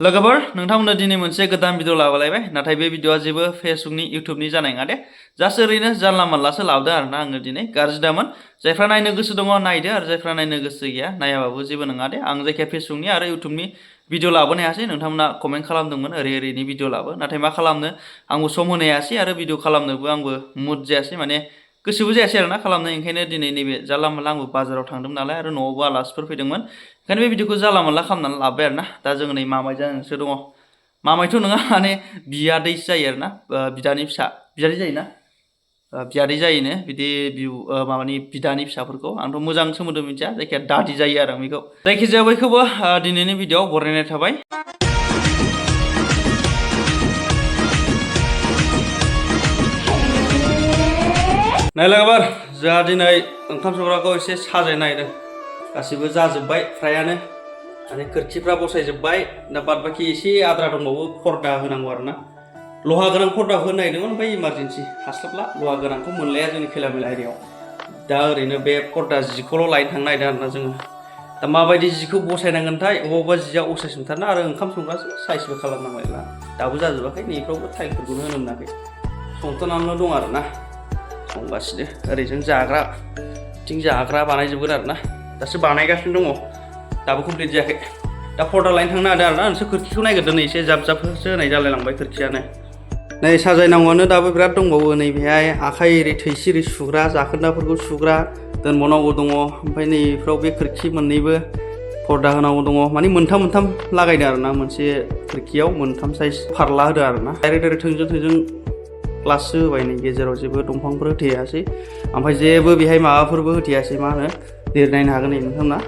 लोगोफोर नोंथांमोननो दिनै मोनसे गोदान भिडिअ लाबोलायबाय नाथाय बे भिडिअआ जेबो फेसबुकनि इउटिउबनि जानाय नङा दे जास्ट ओरैनो जानला मानलासो लाबोदों आरोना आङो दिनै गाज्रि दामोन जायफ्रा नायनो गोसो दङ नायदो आरो जायफ्रा नायनो गोसो गैया नायाबाबो जेबो नङा दे आं जायखिया फेसबुकनि आरो इउटिउबनि भिडिअ लाबोनो हायासै नोंथांमोना कमेन्ट खालामदोंमोन ओरैनि भिडिअ लाबो नाथाय मा खालामनो आंबो सम होनो हायासै आरो भिडिअ खालामनोबो आंबो मुड जायासै माने गोसोबो जायासै आरोना खालामनो ओंखायनो दिनै नैबे जानला मानला आंबो बाजाराव थांदोंमोन नालाय आरो न'आवबो आलासिफोर फैदोंमोन ओंखायनो बे भिडिअखौ जानला मानला खालामनानै लाबोबाय आरोना दा जोङो नै मामायजोंसो दङ मामायथ' नङा माने बियादैसो जायो आरोना बिदानि फिसा बियादै जायोना बियादै जायोनो बिदि माबानि बिदानि फिसाफोरखौ आंथ' मोजां सोमोन्दो मिथिया जायखिया दादि जायो आरो आं बेखौ जायखिजाया बयखौबो दिनैनि भिडिअआव बरायनाय थाबाय नायलांबार जोंहा दिनै ओंखाम संग्राखौ एसे साजायनो नागिरदों गासिबो जाजोब्बाय फ्रायानो माने खोरखिफ्रा बसायजोब्बाय दा बाद बाखि एसे आद्रा दंबावो पर्दा होनांगौ आरोना लहा गोनां पर्दा होनो नागिरदोंमोन ओमफ्राय इमारजेन्सि हास्लाबला लहा गोनांखौ मोनलाया जोंनि खैला मैला एरियायाव दा ओरैनो बे पर्दा जिखौल' लायनो थांनो नागिरदों आरोना जोङो दा माबायदि जिखौ बसायनांगोनथाय अबेबा जिया असायसोमथारना आरो ओंखाम संग्रासो साइजबो खालामनांबायला दाबो जाजोबाखै नैफ्रावबो टाइलफोरखौनो होनो मोनाखै संथ'नानैल' दं आरोना संगासिनो ओरैजों जाग्रा बिथिं जाग्रा बानायजोबगोन आरोना दासो बानायगासिनो दङ दाबो कमप्लिट जायाखै दा पर्दा लायनो थांनो नागिरदों आरोना नोंसोर खोरखिखौ नायग्रोदो नै एसे जाब जाबसो होनाय जालायलांबाय खोरखियानो नै साजायनांगौआनो दाबो बिराद दंबावो नैबेहाय आखाइ ओरै थैसि ओरै सुग्रा जाखोन्दाफोरखौ सुग्रा दोनबावनांगौ दङ ओमफ्राय नैफ्राव बे खोरखि मोननैबो पर्दा होनांगौ दङ माने मोनथाम लागायदों आरोना मोनसे खोरखियाव मोनथाम साइज फारला होदों आरोना डाइरेक्ट थोंजों ग्लाससो होबाय नै गेजेराव जेबो दंफांफोर होथेयासै ओमफ्राय जेबो बेहाय माबाफोरबो होथेयासै मा होनो लिरनायनो हागोन नै नोंथांमोना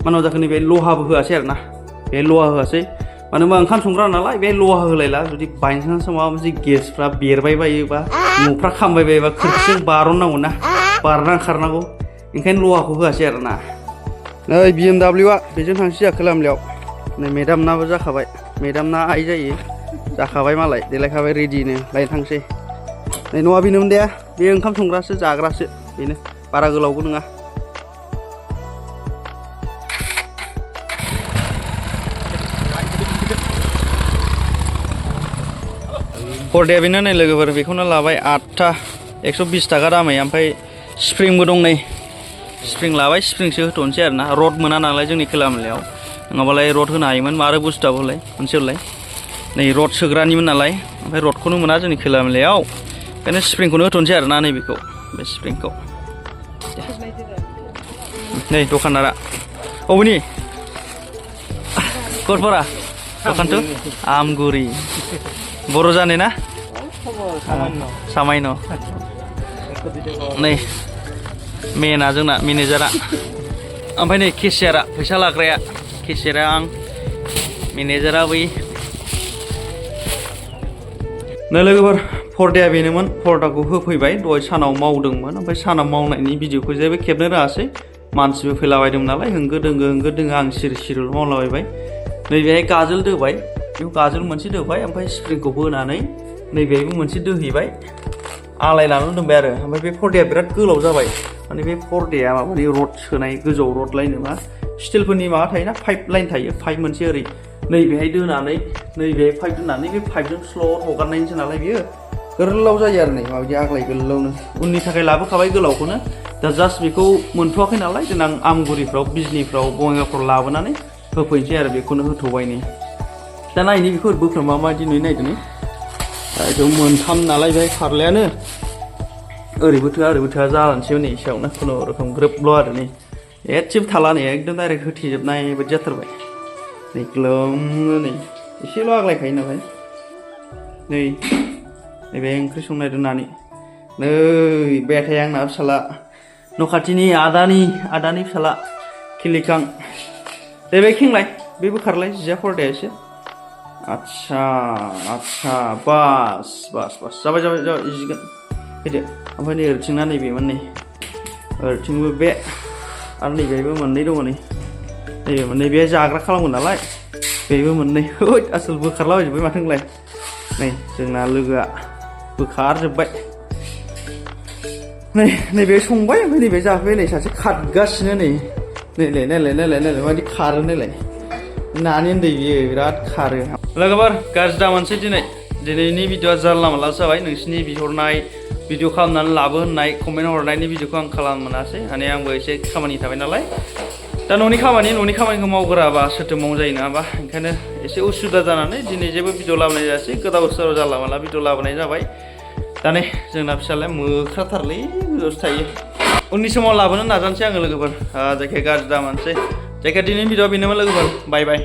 मानाव जाखो नैबे लहाबो होआसै आरोना बे लहा होआसै मानो होनबा ओंखाम संग्रा नालाय बे लहा होलायला जुदि बायसान्सआव माबा मोनसे गेसफ्रा बेरबाय बायोबा न'फ्रा खामबाय बायोबा खोरखिजों बारननांगौ ना बारना खारनांगौ ओंखायनो लहाखौ होआसै आरोना नै BMW बेजों थांसै जोंहा खोला मैलायाव नै मेदामनाबो जाखाबाय मेदामना आइ जायो जाखाबाय मालाय देलायखाबाय रेडिनो लायनो थांसै नै न'आ बेनोमोन दे बे ओंखाम संग्रासो जाग्रासो बेनो बारा गोलावबो नङा पर्दाया बेनो नै लोगोफोर बेखौनो लाबाय 8था 120 थाखा दामै ओमफ्राय स्प्रिंबो दं नै स्प्रिं लाबाय स्प्रिंसो होथ'नोसै आरोना रड मोना नालाय जोंनि खोला मैलायाव नङाबालाय रड होनो हायोमोन आरो बुस्थुआबो हलाय मोनसेलाय नै रड सोग्रानिमोन नालाय ओमफ्राय रडखौनो मोना जोंनि खोला मैलायाव ओंखायनो स्प्रिंखौनो होथ'नोसै आरोना नैबेखौ बे स्प्रिंखौ नै दखानदारा अबेनि गरफरा दखानथ' आमगुरि बर' जानाय ना सामायन' नै मेना जोंना मेनेजारा ओमफ्राय नै केसियारा फैसा लाग्राया केसियारा आं मेनेजारा बै नै लोगोफोर पर्दाया बेनोमोन पर्दाखौ होफैबाय दहाय सानाव मावदोंमोन ओमफ्राय सानाव मावनायनि भिडिअखौ जेबो खेबनो रोङासै मानसिबो फैलाबायदोंमोन नालाय होंगो दोंगो आं सिरिल' मावलाबायबाय नैबेहाय गाजोल दोबाय बेयाव गाजोल मोनसे दोबाय ओमफ्राय स्प्रिंखौ बोनानै नैबेहायबो मोनसे दोहैबाय आलायनानै दोनबाय आरो ओमफ्राय बे पर्दाया बिराद गोलाव जाबाय माने बे पर्दाया माबानि रड सोनाय गोजौआव रड लाइन मा स्टिलफोरनि माबा थायोना पाइप लाइन थायो पाइप मोनसे ओरै नैबेहाय दोनानै नैबेहाय पाइप दोननानै बे पाइपजों स्ल' हगारनायनिसो नालाय बियो गोलाव जायो आरो नै माबायदि आग्लाय गोलावनो उननि थाखाय लाबोखाबाय गोलावखौनो दा जास्ट बेखौ मोनथ'वाखै नालाय देनां आमगुरिफ्राव बिजनिफ्राव बङाइगावफ्राव लाबोनानै होफैनोसै आरो बेखौनो होथ'बाय नै दा नायनि बेखौ बोख्रोमा माबायदि नुयो नायदो नै एकदम मोनथाम नालाय बेहाय फारलायानो ओरैबो थोआ जालानोसै नै एसेयावनो खुनुरुखुम ग्रोबल' आरो नै एसेबो थाला नै एकदम डाइरेक्ट होथेजोबनाय बायदि जाथारबाय नै ग्लोमनो नै एसेल' आग्लायखायो नालाय नै नैबे ओंख्रि संनाय दोननानै नै बेथाय आंना फिसाला न' खाथिनि आदानि फिसाला खिलिखां दे बे खेंलाय बेबो खारलाय जिया पर्दाया एसे आच्छा बास जाबाय जिगोन फैदो ओमफ्राय नै ओरैथिंना नैबेमोन नै ओरैथिंबो बे आरो नैबेहायबो मोननै दङ नै नैबे जाग्रा खालामगोन नालाय बेबो मोननै आसोल बोखारलाबायजोब्बाय माथो होनलाय नै जोंना लोगोआ बोखारजोब्बाय नैबे संबाय ओमफ्राय नैबे जाफैबाय नै सासे खारगासिनो नै नायलाय माबायदि खारो नायलाय नानि उन्दै बियो बिराद खारो लोगोफोर गाज्रि दामोनसै दिनैनि भिडिअआ जानला मोनला जाबाय नोंसिनि बिहरनाय भिडिअ खालामनानै लाबो होननाय कमेन्ट हरनायनि भिडिअखौ आं खालामनो मोनासै माने आंबो एसे खामानि थाबाय नालाय दा न'नि खामानिखौ मावग्राबा सोरथो मावनो जायो नङा होमबा ओंखायनो एसे उसुबिदा जानानै दिनै जेबो भिडिअ लाबोनाय जायासै गोदाव सोराव जानला मोनला भिडिअ लाबोनाय जाबाय दा नै जोंना फिसालाया मोख्राथारलै गोजौआवसो थायो उननि समाव लाबोनो नाजानोसै आङो लोगोफोर जायखिया गाज्रि दामोनसै जायखिया दिनैनि भिडिअआ बेनोमोन लोगोफोर बाय बाय